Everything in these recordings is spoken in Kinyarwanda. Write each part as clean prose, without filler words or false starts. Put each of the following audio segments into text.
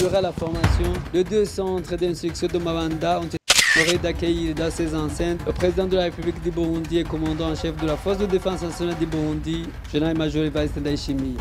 Durant la formation, les deux centres d'instruction de Mabanda ont été honorés d'accueillir dans ses enceintes le président de la République du Burundi et commandant en chef de la force de défense nationale du Burundi, général-major Evariste Ndayishimiye.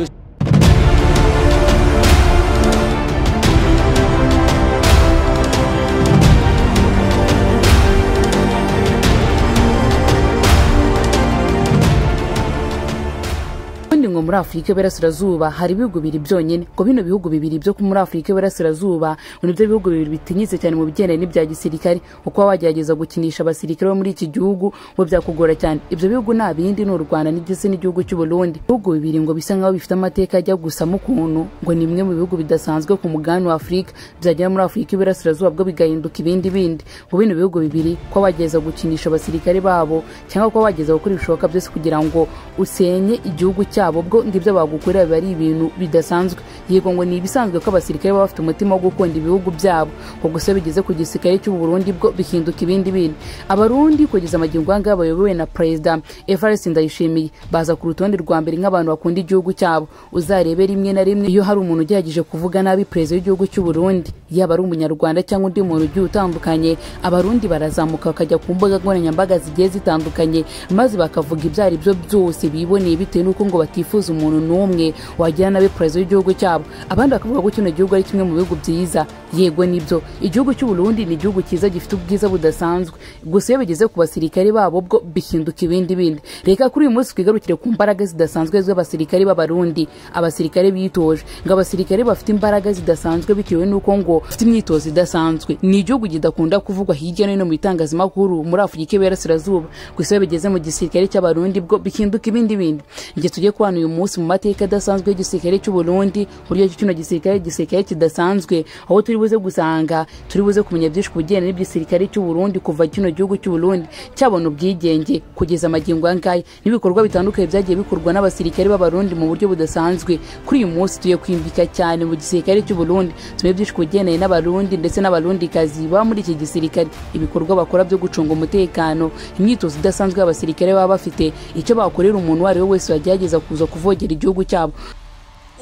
Ngo muri Afrika y'Iburasirazuba hari ibihugu bibiri byonyine, ngo bino bihugu bibiri byo muri Afrika y'Iburasirazuba ngo nibyo bihugu bibiri bitinyitse cyane mu bigendanye n'ibya gisirikare. Uko wagerageza gukinisha abasirikare bo muri iki gihugu ngo byakugora cyane. Ibyo bihugu nta bindi ni u Rwanda ndetse n'igihugu cy'u Burundi. Ibihugu bibiri ngo bisa nkaho bifite amateka ajya gusa mu kuntu, ngo ni imwe mu bihugu bidasanzwe ku mugabane wa Afrika, byagera muri Afrika y'Iburasirazuba bwo bigahinduka ibindi bindi. Ngo bino bihugu bibiri ko wagerageza gukinisha abasirikare babo cyangwa ko wagerageza gukora ibishoboka byose kugira ngo usenye igihugu cyabo, bwo ngibyo bagukorera biba ari ibintu bidasanzwe. Yego ngo ni ibisanzwe ko abasirikare baba bafite umutima wo gukunda ibihugu byabo, ngo gusa bigeze ku gisirikare cy'u Burundi bwo bihinduka ibindi bindi. Abarundi kugeza amagingo aya bayobowe na Perezida Evariste Ndayishimiye baza ku rutonde rwa mbere nk'abantu bakunda igihugu cyabo. Uzarebe rimwe na rimwe iyo hari umuntu ugerageje kuvuga nabi perezida w'igihugu cy'u Burundi, yaba ari umunyarwanda cyangwa undi muntu ugiye utandukanye, abarundi barazamuka bakajya ku mbuga nkoranyambaga zigiye zitandukanye maze bakavuga ibyo ari byo byose biboneye, bitewe n'uko ngo batifuza umuntu n'umwe wagira nabi perezida w'igihugu cyabo. Abandi bakavuga ko kino gihugu ari kimwe mu bihugu byiza. Yego nibyo, igihugu cy'u Burundi ni igihugu cyiza gifite ubwiza budasanzwe, gusa iyo bigeze ku basirikare babo bwo bihinduka ibindi bindi. Reka kuri uyu munsi twigarukire ku mbaraga zidasanzwe z'abasirikare b'abarundi, abasirikare bitoje, ngo abasirikare bafite imbaraga zidasanzwe bitewe n'uko ngo bafite imyitozo idasanzwe. Ni igihugu kidakunda kuvugwa hirya no hino mu bitangazamakuru muri Afrika y'Iburasirazuba, gusa iyo bigeze mu gisirikare cy'abarundi bwo bihinduka ibindi bindi. Nge tugiye kubana uyu munsi mu mateka adasanzwe y'igisirikare cy'u Burundi, buryo kino gisirikare kidasanzwe, aho turi buze gusanga turi buze kumenya byinshi ku bijyanye n'igisirikare cy'u Burundi kuva kino gihugu cy'u Burundi cyabona ubwigenge kugeza amagingo aya n'ibikorwa bitandukanye byagiye bikorwa n'abasirikare b'abarundi mu buryo budasanzwe. Kuri uyu munsi tugiye kwimbika cyane mu gisirikare cy'u Burundi, tumenye byinshi ku bijyanye n'abarundi ndetse n'abarundikazi baba muri iki gisirikare, ibikorwa bakora byo gucunga umutekano, imyitozo idasanzwe y'abasirikare baba bafite, icyo bakorera umuntu uwo ari we wese wagerageza kuza kuvogera igihugu cyabo.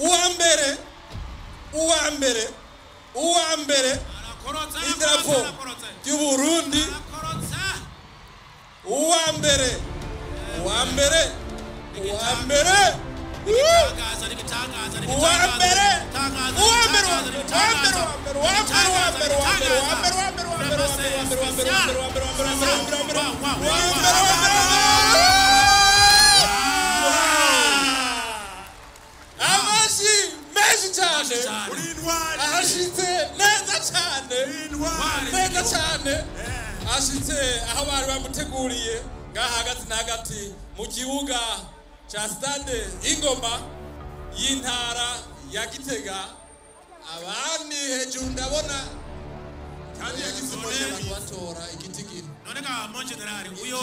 Uwa mbere idarapo ry'u Burundi, uwa mbere uwa mbere uwa mbere uwa mbere uwa mbere uwa mbere uwa mbere uwa mbere uwa mbere uwa mbere uwa mbere uwa mbere uwa mbere uwa mbere uwa mbere uwa mbere. Amashi menshi cyane ashitse neza cyane neza cyane, ashitse aho bari bamuteguriye ngaha hagati na hagati mu kibuga cya stade Ingoma y'intara ya Gitega. Abandi hejuru ndabona kandi yagize umuriro batora igitigiri. None ga mon general uyo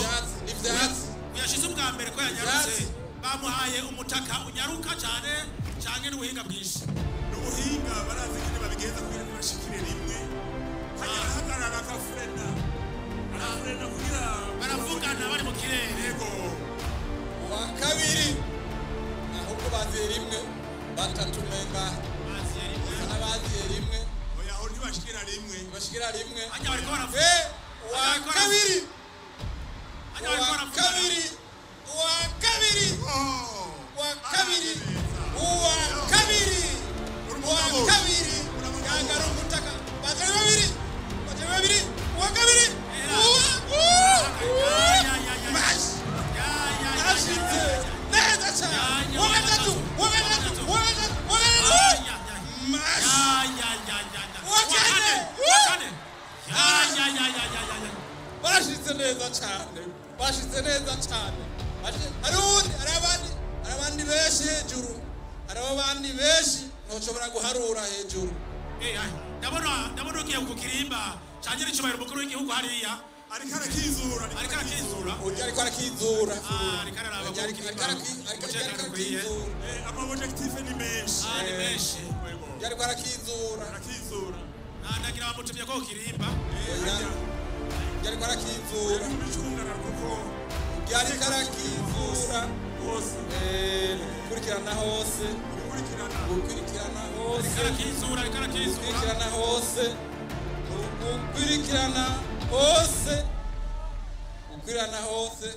ivyatsi uyashize ubwa mbere ko yanyarutse, bamuhaye umutaka unyaruka cyane cyane n'ubuhinga bwinshi. N'ubuhinga barazi nyine babigenza kugira ngo bashikire rimwe, hanyuma hagarara akafrena arafrena kugira baravugana bari mu kirere. Yego uwa kabiri ahubwo baziye rimwe batatu menga baziye rimwe abaziye rimwe oya aho ntibashikira rimwe bashikira rimwe hanyuma bariko baravuga uwa kabiri uwa kabiri uwa kabiri uwa kabiri uwa kabiri uwa kabiri yangara umutaka batari babiri batari babiri uwa kabiri ashitse neza cyane uwa gatatu uwa gatatu uwa gatatu uwa gatatu uwa kane uwa kane. Bashitse neza cyane bashitse neza cyane. Hari uwundi hari abandi benshi hejuru, hari abandi benshi ntushobora guharura hejuru. Ndabona ugiye ku kirimba cyangira icyubahiro umukuru w'igihugu hariya ariko arakizura ariko arakizura ujya ariko arakizura ariko araraba ariko arakizura. Ama objectif ni menshi ni menshi ariko arakizura arakizura. Ndagira bamutumye ko kirimba ariko arakizura ariko arakizura hose, gukurikirana hose, gukurikirana hose. hose, gukurikirana hose, gukurikirana hose, gukurikirana hose,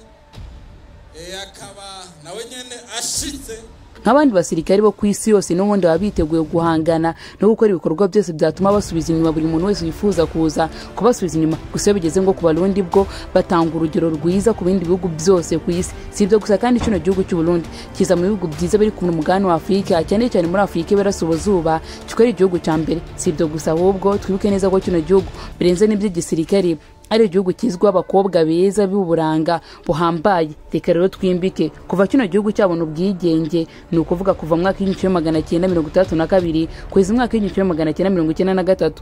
akaba nawe nyene ashitse. Nk'abandi basirikare bo ku isi yose n'ubundi baba biteguye guhangana no gukora ibikorwa byose byatuma basubiza inyuma buri muntu wese wifuza kuza kubasubiza inyuma. Gusa iyo bigeze ngo ku Barundi bwo batanga urugero rwiza ku bindi bihugu byose ku isi. Si ibyo gusa kandi kino gihugu cy'u Burundi kiza mu bihugu byiza biri ku mugabane wa Afurika, cyane cyane muri Afurika y'Iburasirazuba, kikaba ari igihugu cya mbere. Si ibyo gusa ahubwo twibuke neza ko kino gihugu birenze n'iby'igisirikare ari igihugu kizwiho abakobwa beza b'uburanga buhambaye. Reka rero twimbike kuva kino gihugu cyabona ubwigenge, ni ukuvuga kuva mu mwaka 1962 kugeza mu mwaka 1993.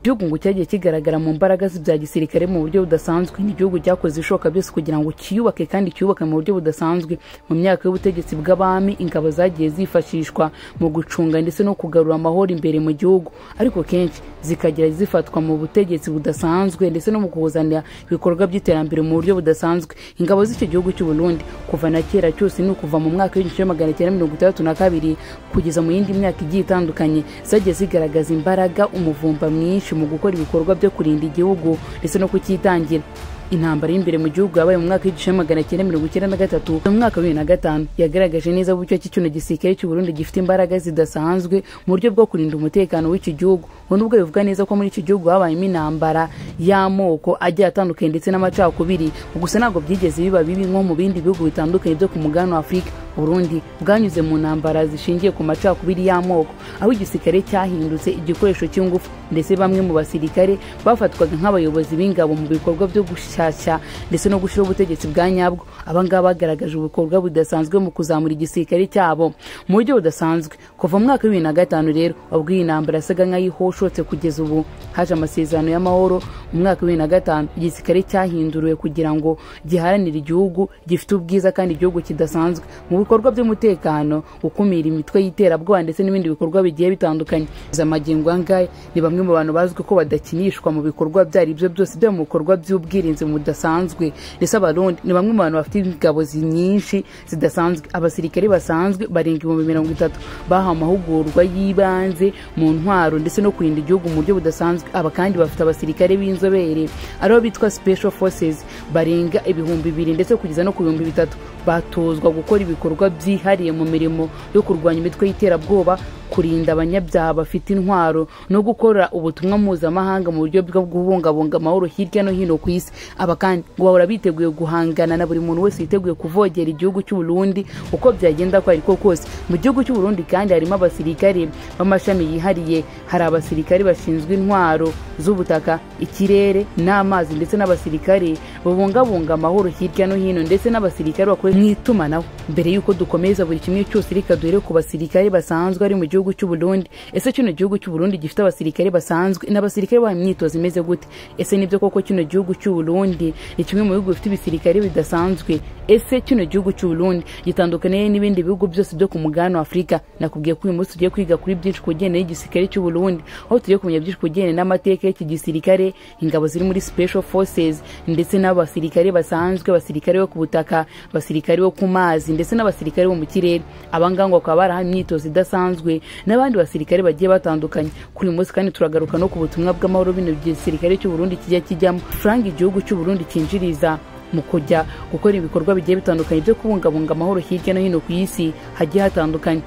Igihugu ngo cyagiye kigaragara mu mbaraga z'ibya gisirikare mu buryo budasanzwe. Ni igihugu cyakoze ibishoboka byose kugira ngo cyiyubake kandi cyubake mu buryo budasanzwe. Mu myaka y'ubutegetsi bw'abami, ingabo zagiye zifashishwa mu gucunga ndetse no kugarura amahoro imbere mu gihugu, ariko kenshi zikagera zifatwa mu butegetsi budasanzwe ndetse no mu kuzana ibikorwa by'iterambere mu buryo budasanzwe. Ingabo z'icyo gihugu cy'u Burundi kuva na kera cyose, ni ukuva mu mwaka 1962 kugeza mu yindi myaka igiye itandukanye, zagiye zigaragaza imbaraga, umuvumba mwinshi mu gukora ibikorwa byo kurinda igihugu ndetse no kucyitangira. Intambara y'imbere mu gihugu yabaye mu mwaka 1993 mu mwaka wa 2005 yagaragaje neza uburyo kino gisirikare cy'u Burundi gifite imbaraga zidasanzwe mu buryo bwo kurinda umutekano w'iki gihugu. Nubwo bivuga neza ko muri iki gihugu habayemo intambara y'amoko agiye atandukanye ndetse n'amacakubiri, gusa ntabwo byigeze biba bibi nko mu bindi bihugu bitandukanye byo ku mugabane wa Afurika. Burundi bwanyuze mu ntambara zishingiye ku macakubiri y'amoko, aho igisirikare cyahindutse igikoresho cy'ingufu, ndetse bamwe mu basirikare bafatwaga nk'abayobozi b'ingabo mu bikorwa byo gushyashya ndetse no gushyiraho ubutegetsi bwa nyabwo. Aba ngaba bagaragaje ubukorwa budasanzwe mu kuzamura igisirikare cyabo mu buryo budasanzwe. Kuva mu mwaka wa 2005 rero, ubwo iyi ntambara yasaga nk'ayihoshotse kugeza ubu haje amasezerano y'amahoro mu mwaka wa 2005, igisirikare cyahinduriwe kugira ngo giharanire igihugu gifite ubwiza kandi igihugu kidasanzwe mu bikorwa by'umutekano, gukumira imitwe y'iterabwoba ndetse n'ibindi bikorwa bigiye bitandukanye. Amagingo angahe ni bamwe mu bantu bazwi ko badakinishwa mu bikorwa byari ibyo byose byo mu bikorwa by'ubwirinzi budasanzwe. Ndetse Abarundi ni bamwe mu bantu bafite ingabo nyinshi zidasanzwe. Abasirikare basanzwe barenga 30,000 bahawe amahugurwa y'ibanze mu ntwaro ndetse no kurinda igihugu mu buryo budasanzwe. Aba kandi bafite abasirikare b'inzobere aribo bitwa Special Forces barenga 2000 ndetse kugeza no ku 3000, batozwa gukora ibikorwa byihariye mu mirimo yo kurwanya imitwe y'iterabwoba, kurinda abanyabyaha bafite intwaro no gukora ubutumwa mpuzamahanga mu buryo bwo kubungabunga amahoro hirya no hino ku isi. Aba kandi ngo bahora biteguye guhangana na buri muntu wese witeguye kuvogera igihugu cy'u Burundi uko byagenda ko ariko kose. Mu gihugu cy'u Burundi kandi harimo abasirikare b'amashami yihariye, hari abasirikare bashinzwe intwaro z'ubutaka, ikirere n'amazi, ndetse n'abasirikare babungabunga amahoro hirya no hino, ndetse n'abasirikare bakora mu itumanaho. Mbere yuko dukomeza buri kimwe cyose, reka duhere ku basirikare basanzwe ari mu gihugu cy'u Burundi. Ese kino gihugu cy'u Burundi gifite abasirikare basanzwe n'abasirikare bahawe imyitozo imeze gute? Ese nibyo koko kino gihugu cy'u Burundi ni kimwe mu bihugu bifite ibisirikare bidasanzwe? Ese kino gihugu cy'u Burundi gitandukaniye n'ibindi bihugu byose byo ku mugabane wa Afurika? Nakubwiye ko uyu munsi tugiye kwiga kuri byinshi ku bijyanye n'igisirikare cy'u Burundi, aho tugiye kumenya byinshi ku bijyanye n'amateka y'iki gisirikare, ingabo ziri muri Special Forces ndetse n'abasirikare basanzwe, abasirikare bo ku butaka, abasirikare bo ku mazi ndetse n'abasirikare bo mu kirere. Abangaba ngo bakaba barahawe imyitozo idasanzwe n'abandi basirikare bagiye batandukanye. Kuri uyu munsi kandi turagaruka no ku butumwa bw'amahoro bino gisirikare cy'u Burundi kijya kijyamo, faranga igihugu cy'u Burundi kinjiriza mu kujya gukora ibikorwa bigiye bitandukanye byo kubungabunga amahoro hirya no hino ku isi hagiye hatandukanye.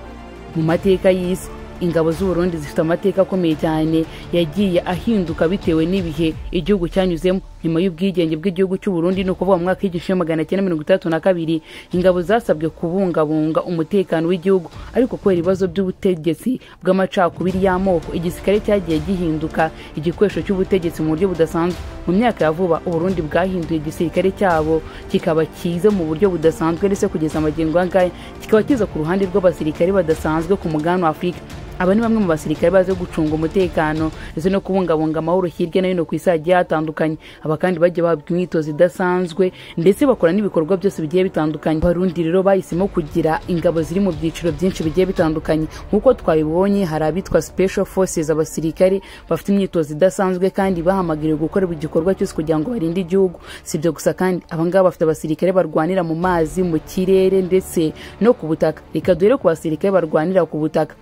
Mu mateka y'isi, ingabo z'u Burundi zifite amateka akomeye cyane yagiye ahinduka bitewe n'ibihe igihugu cyanyuzemo. Nyuma y'ubwigenge bw'igihugu cy'u Burundi, ni ukuvuga mu mwaka 1962, ingabo zasabwe kubungabunga umutekano w'igihugu, ariko kubera ibibazo by'ubutegetsi bw'amacakubiri y'amoko, igisirikare cyagiye gihinduka igikoresho cy'ubutegetsi mu buryo budasanzwe. Mu myaka ya vuba, u Burundi bwahinduye igisirikare cyabo kikaba cyiza mu buryo budasanzwe, ndetse kugeza amagingo angaya kikaba kiza ku ruhande rw'abasirikare badasanzwe ku mugabane wa Afurika. Aba ni bamwe mu basirikare bazi gucunga umutekano ndetse no kubungabunga amahoro hirya no hino ku isi hagiye hatandukanye. Aba kandi bagiye bahabwa imyitozo idasanzwe ndetse bakora n'ibikorwa byose bigiye bitandukanye. Abarundi rero bahisemo kugira ingabo ziri mu byiciro byinshi bigiye bitandukanye. Nk'uko twabibonye, hari abitwa Special Forces, abasirikare bafite imyitozo idasanzwe kandi bahamagariwe gukora buri gikorwa cyose kugira ngo barinde igihugu. Si ibyo gusa kandi, aba ngaba bafite abasirikare barwanira mu mazi, mu kirere ndetse no ku butaka. Reka duhere ku basirikare barwanira ku butaka.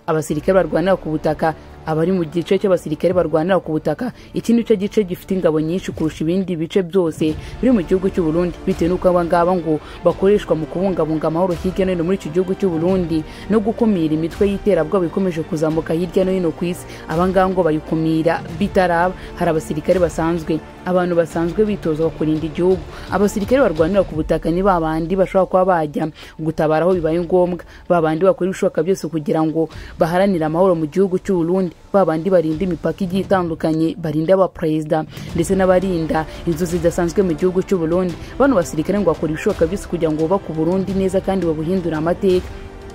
Abasirikare barwanira ku butaka abari mu gice cy'abasirikare barwanira ku butaka, iki nicyo gice gifite ingabo nyinshi kurusha ibindi bice byose biri mu gihugu cy'u Burundi, bitewe n'uko aba ngaba ngo bakoreshwa mu kubungabunga amahoro hirya no hino muri iki gihugu cy'u Burundi no gukumira imitwe y'iterabwoba ikomeje kuzamuka hirya no hino ku isi. Aba ngaba ngo bayikumira bitaraba. Hari abasirikare basanzwe, abantu basanzwe bitozwa kurinda igihugu. Abasirikare barwanira ku butaka ni babandi bashobora kuba bajya gutabara aho bibaye ngombwa, babandi bakora ibishoboka byose kugira ngo baharanire amahoro mu gihugu cy'u Burundi, babandi barinda imipaka igiye itandukanye, barinda abaperezida ndetse n'abarinda inzu zidasanzwe mu gihugu cy'u Burundi. Bano basirikare ngo bakora ibishoboka byose kugira ngo bubake Burundi neza kandi babuhindure amateka.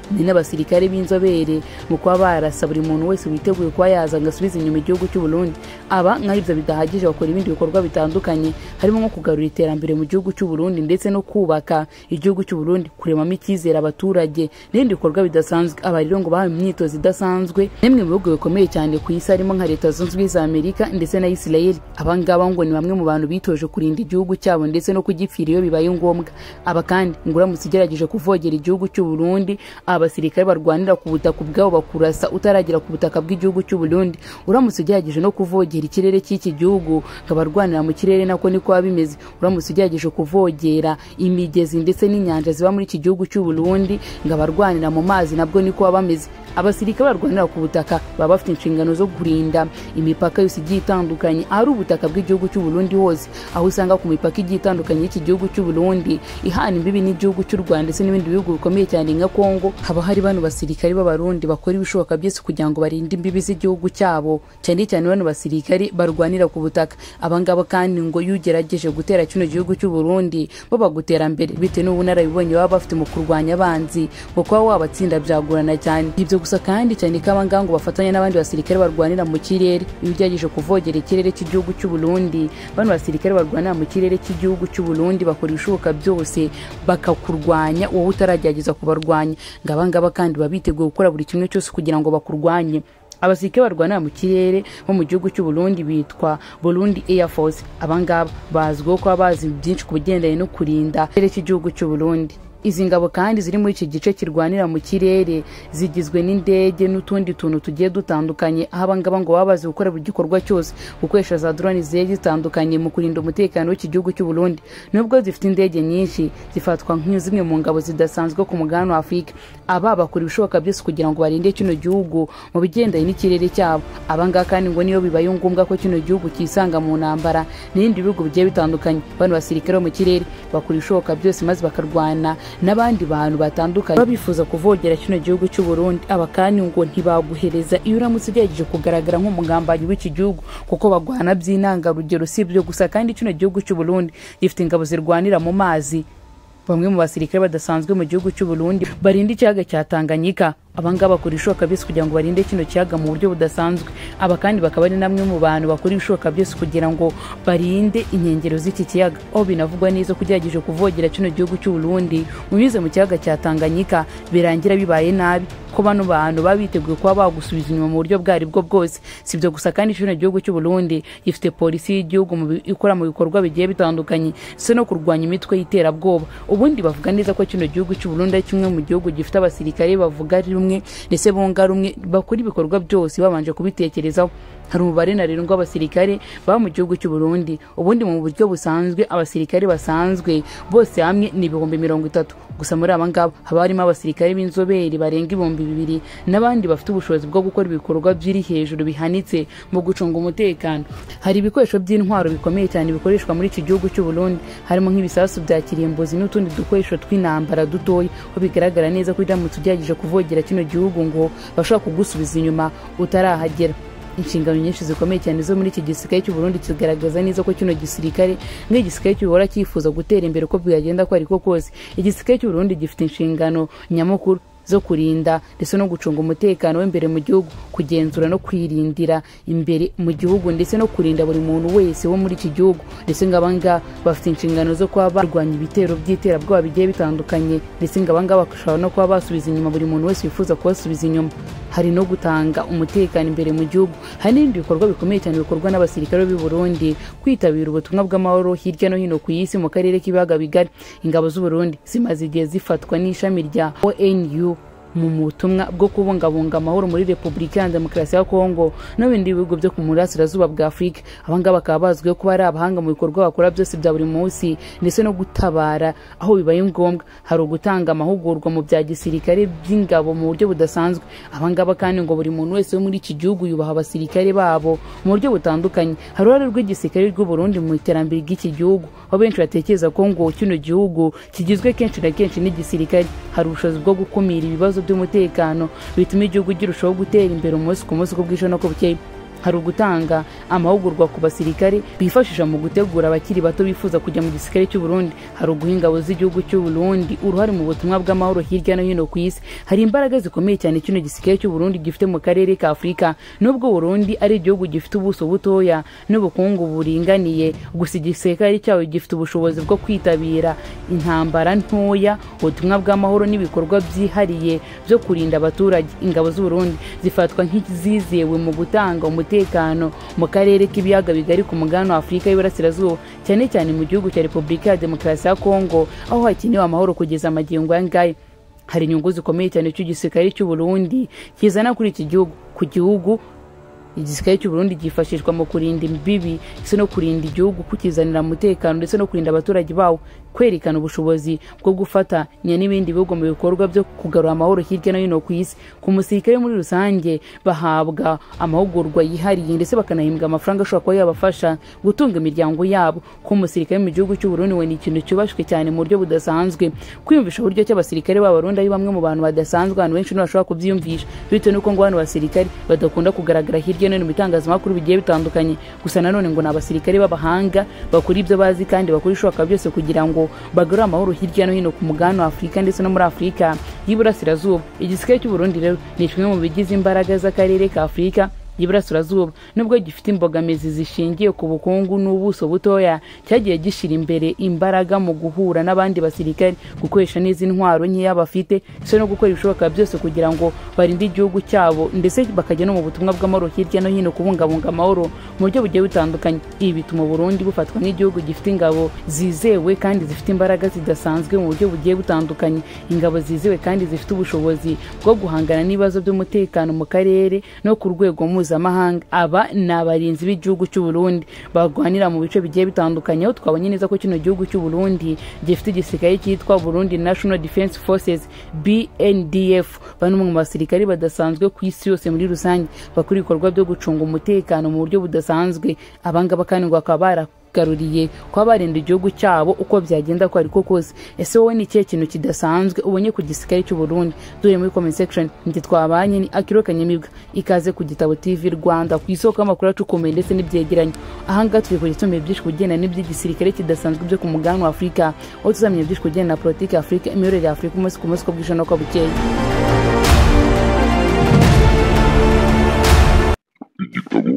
Ni n'abasirikare b'inzobere mu kuba barasa buri muntu wese witeguye kuba yaza ngo asubize inyuma igihugu cy'u Burundi. Aba nk'aho ibyo bidahagije bakora ibindi bikorwa bitandukanye, harimo nko kugarura iterambere mu gihugu cy'u Burundi ndetse no kubaka igihugu cy'u Burundi, kuremamo icyizere abaturage n'ibindi bikorwa bidasanzwe. Aba rero ngo bahawe imyitozo idasanzwe n'imwe mu bihugu bikomeye cyane ku isi, harimo nka Leta Zunze Ubumwe za Amerika ndetse na Israel. Aba ngaba ngo ni bamwe mu bantu bitoje kurinda igihugu cyabo ndetse no kugipfira iyo bibaye ngombwa. Aba kandi ngo uramutse ugerageje kuvogera igihugu cy'u Burundi, abasirikare barwanira ku butaka ubwabo bakurasa utaragera ku butaka bw'igihugu cy'u Burundi. Uramutse ugerageje no kuvogera ikirere cy'iki gihugu, abarwanira mu kirere nako niko bimeze. Uramutse ugerageje kuvogera imigezi ndetse n'inyanja ziba muri iki gihugu cy'u Burundi, ngo abarwanira mu mazi nabwo niko bameze. Abasirikare barwanira ku butaka baba bafite inshingano zo kurinda imipaka yose igiye itandukanye ari ubutaka bw'igihugu cy'u Burundi hose, aho usanga ku mipaka igiye itandukanye y'iki gihugu cy'u Burundi ihana imbibi n'igihugu cy'u Rwanda ndetse n'ibindi bihugu bikomeye cyane nka Kongo. Haba hari bano basirikare b'abarundi bakora ibishoboka byose kugira ngo barinde imbibi z'igihugu cyabo, cyane cyane bano basirikare barwanira ku butaka. Abangaba kandi ngo iyo ugerageje gutera kino gihugu cy'u Burundi bo bagutera mbere, bitewe n'ubunararibonye baba bafite mu kurwanya abanzi, ngo kuba wabatsinda byagorana cyane. Ibyo gusa kandi cyane ko abangaba ngo bafatanya n'abandi basirikare barwanira mu kirere. Iyo ugerageje kuvogera ikirere cy'igihugu cy'u Burundi, bano basirikare barwanira mu kirere cy'igihugu cy'u Burundi bakora ibishoboka byose bakakurwanya wowe utaragerageza kubarwanya. Ngabangaba kandi babiteguye gukora buri kimwe cyose kugira ngo bakurwanye. Abasirikare barwanira mu kirere bo mu gihugu cy'u Burundi bitwa Burundi Air Force. Abangaba bazwiho kuba bazi byinshi ku bigendanye no kurinda ikirere cy'igihugu cy'u Burundi. Izi ngabo kandi ziri muri iki gice kirwanira mu kirere zigizwe n'indege n'utundi tuntu tugiye dutandukanye, aho abangaba ngo baba bazi gukora buri gikorwa cyose, gukoresha za drone zigiye zitandukanye mu kurinda umutekano w'iki gihugu cy'u Burundi. Nubwo zifite indege nyinshi, zifatwa nk'zimwe mu ngabo zidasanzwe ku mugabane wa Afurika. Aba bakora ibishoboka byose kugira ngo barinde kino gihugu mu bigendanye n'ikirere cyabo. Abangaba kandi ngo niyo bibaye ngombwa ko kino gihugu kisanga mu ntambara n'ibindi bihugu bigiye bitandukanye, bano basirikare bo mu kirere bakora ibishoboka byose maze bakarwana n'abandi bantu batandukanye babifuza kuvogera kino gihugu cy'u Burundi. Aba kandi ngo ntibaguhereza iyo uramutse ugerageje kugaragara nk'umugambanyi w'iki gihugu, kuko bagwana by'intangarugero. Si ibyo gusa kandi kino gihugu cy'u Burundi gifite ingabo zirwanira mu mazi. Bamwe mu basirikare badasanzwe mu gihugu cy'u Burundi barinda ikiyaga cya Tanganyika. Abangaba bakora ibishoboka byose kugira ngo barinde kino kiyaga mu buryo budasanzwe. Aba kandi bakaba ari namwe mu bantu bakora ibishoboka byose kugira ngo barinde inkengero z'iki kiyaga. Aho binavugwa neza ko ugerageje kuvogera kino gihugu cy'u Burundi unyuze mu kiyaga cya Tanganyika birangira bibaye nabi, ko bano bantu babiteguye kuba bagusubiza inyuma mu buryo bwari bwo bwose. Si ibyo gusa kandi kino gihugu cy'u Burundi gifite polisi y'igihugu ikora mu bikorwa bigiye bitandukanye ndetse no kurwanya imitwe y'iterabwoba. Ubundi bavuga neza ko kino gihugu cy'u Burundi ari kimwe mu gihugu gifite abasirikare bavuga rumwe ndetse bunga rumwe, bakora ibikorwa byose babanje kubitekerezaho. Hari umubare ntarengwa w'abasirikare baba mu gihugu cy'u Burundi. Ubundi mu buryo busanzwe abasirikare basanzwe bose hamwe ni 30,000. Gusa muri aba ngaba haba harimo abasirikare b'inzobere barenga 2000 n'abandi bafite ubushobozi bwo gukora ibikorwa byiri hejuru bihanitse mu gucunga umutekano. Hari ibikoresho by'intwaro bikomeye cyane bikoreshwa muri iki gihugu cy'u Burundi, harimo nk'ibisasu bya kirimbuzi n'utundi dukoresho tw'intambara dutoya, aho bigaragara neza ko uramutse ugerageje kuvogera kino gihugu ngo bashobora kugusubiza inyuma utarahagera. Inshingano nyinshi zikomeye cyane zo muri iki gisirikare cy'u Burundi kigaragaza neza ko kino gisirikare nk'igisirikare cy'uhora cyifuza gutera imbere uko byagenda ko ariko kose. Igisirikare cy'u Burundi gifite inshingano nyamukuru zo kurinda ndetse no gucunga umutekano w'imbere mu gihugu, kugenzura no kwirindira imbere mu gihugu ndetse no kurinda buri muntu wese wo muri iki gihugu. Ndetse ngabanga bafite inshingano zo kuba barwanya ibitero by'iterabwoba bigiye bitandukanye, ndetse ngabanga bashobora no kuba basubiza inyuma buri muntu wese wifuza kubasubiza inyuma. Hari no gutanga umutekano imbere mu gihugu. Hari n'ibindi bikorwa bikomeye cyane bikorwa n'abasirikare b'u Burundi, kwitabira ubutumwa bw'amahoro hirya no hino ku isi mu karere k'ibiyaga bigari. Ingabo z'u Burundi zimaze igihe zifatwa n'ishami rya ONU mu butumwa bwo kubungabunga amahoro muri Repubulika ya Demokarasi ya Kongo no bindi bihugu byo ku burasirazuba bwa Afurika. Abangaba bakaba bazwiho kuba ari abahanga mu bikorwa bakora byose bya buri munsi ndetse no gutabara aho bibaye ngombwa. Hari ugutanga amahugurwa mu bya gisirikare by'ingabo mu buryo budasanzwe. Abangaba kandi ngo buri muntu wese wo muri iki gihugu yubaha abasirikare babo mu buryo butandukanye. Hari uruhare rw'igisirikare rw'u Burundi mu iterambere ry'iki gihugu, aho benshi batekereza ko ngo kino gihugu kigizwe kenshi na kenshi n'igisirikare. Hari ubushobozi bwo gukumira ibibazo by'umutekano bituma igihugu girushaho gutera imbere umunsi ku munsi uko bwije n'uko bukeye. Hari ugutanga amahugurwa ku basirikare bifashisha mu gutegura abakiri bato bifuza kujya mu gisirikare cy'u Burundi. Hari uguha ingabo z'igihugu cy'u Burundi uruhare mu butumwa bw'amahoro hirya no hino ku isi. Hari imbaraga zikomeye cyane kino gisirikare cy'u Burundi gifite mu karere ka Afurika. Nubwo Burundi ari igihugu gifite ubuso butoya n'ubukungu buringaniye, gusa igisirikare cyawo gifite ubushobozi bwo kwitabira intambara ntoya, ubutumwa bw'amahoro n'ibikorwa byihariye byo kurinda abaturage. Ingabo z'u Burundi zifatwa nk'izizewe mu gutanga umutekano mu karere k'ibiyaga bigari ku mugabane wa Afurika y'Iburasirazuba, cyane cyane mu gihugu cya Repubulika ya Demokarasi ya Kongo, aho hakenewe amahoro kugeza amagingo aya ngaya. Hari inyungu zikomeye cyane cy'igisirikare cy'u Burundi kizana kuri iki gihugu. Ku gihugu igisirikare cy'u Burundi gifashishwa mu kurinda imbibi ndetse no kurinda igihugu, kukizanira umutekano ndetse no kurinda abaturage bawo, kwerekana ubushobozi bwo gufatanya n'ibindi bihugu mu bikorwa byo kugarura amahoro hirya no hino ku isi. Ku musirikare muri rusange bahabwa amahugurwa yihariye ndetse bakanahembwa amafaranga ashobora kuba yabafasha gutunga imiryango yabo. Ku musirikare mu gihugu cy'u Burundi we ni ikintu cyubashwe cyane mu buryo budasanzwe. Kwiyumvisha uburyo cy'abasirikare b'Abarundi ari bamwe mu bantu badasanzwe, abantu benshi ntibashobora kubyiyumvisha bitewe n'uko ngo bano basirikare badakunda kugaragara hirya no hino mu bitangazamakuru bigiye bitandukanye. Gusa nanone ngo ni abasirikare b'abahanga bakora ibyo bazi kandi bakora ibishoboka byose kugira ngo bagarure amahoro hirya no hino ku mugabane wa Afurika ndetse no muri Afurika y'Iburasirazuba. Igisirikare cy'u Burundi rero ni kimwe mu bigize imbaraga z'akarere ka Afurika y'Iburasirazuba. Nubwo gifite imbogamizi zishingiye ku bukungu n'ubuso butoya, cyagiye gishira imbere imbaraga mu guhura n'abandi basirikare, gukoresha neza intwaro nkeya bafite ndetse no gukora ibishoboka byose kugira ngo barinde igihugu cyabo, ndetse bakajya no mu butumwa bw'amahoro hirya no hino kubungabunga amahoro mu buryo bugiye butandukanye. Ibi bituma Burundi bufatwa nk'igihugu gifite ingabo zizewe kandi zifite imbaraga zidasanzwe mu buryo bugiye butandukanye. Ingabo zizewe kandi zifite ubushobozi bwo guhangana n'ibibazo by'umutekano mu karere no ku rwego mpuzamahanga. Aba ni abarinzi b'igihugu cy'u Burundi barwanira mu bice bigiye bitandukanye, aho twabonye neza ko kino gihugu cy'u Burundi gifite igisirikare cyitwa Burundi National Defense Forces BNDF. Bano mu basirikare badasanzwe ku isi yose muri rusange bakora ibikorwa byo gucunga umutekano mu buryo budasanzwe. Abangaba kandi ngo bakaba baragaruriye kuba barinda igihugu cyabo uko byagenda ko ariko kose. Ese wowe ni ikihe kintu kidasanzwe ubonye ku gisirikare cy'u Burundi? Dore muri comment section. Njye twabanye ni Akiro Kanyamibwa, ikaze ku Gitabo TV Rwanda, ku isoko y'amakuru acukumbuye ndetse n'ibyegeranyo. Ahangaha turi kugenda byinshi kugenda n'iby'igisirikare kidasanzwe byo ku mugabane wa Afurika, aho tuzamenya byinshi kugenda na politiki ya Afurika, imiyoborere ya Afurika umunsi ku munsi uko bwije n'uko bukeye. Igitabo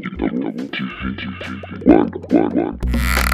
TV Rwanda.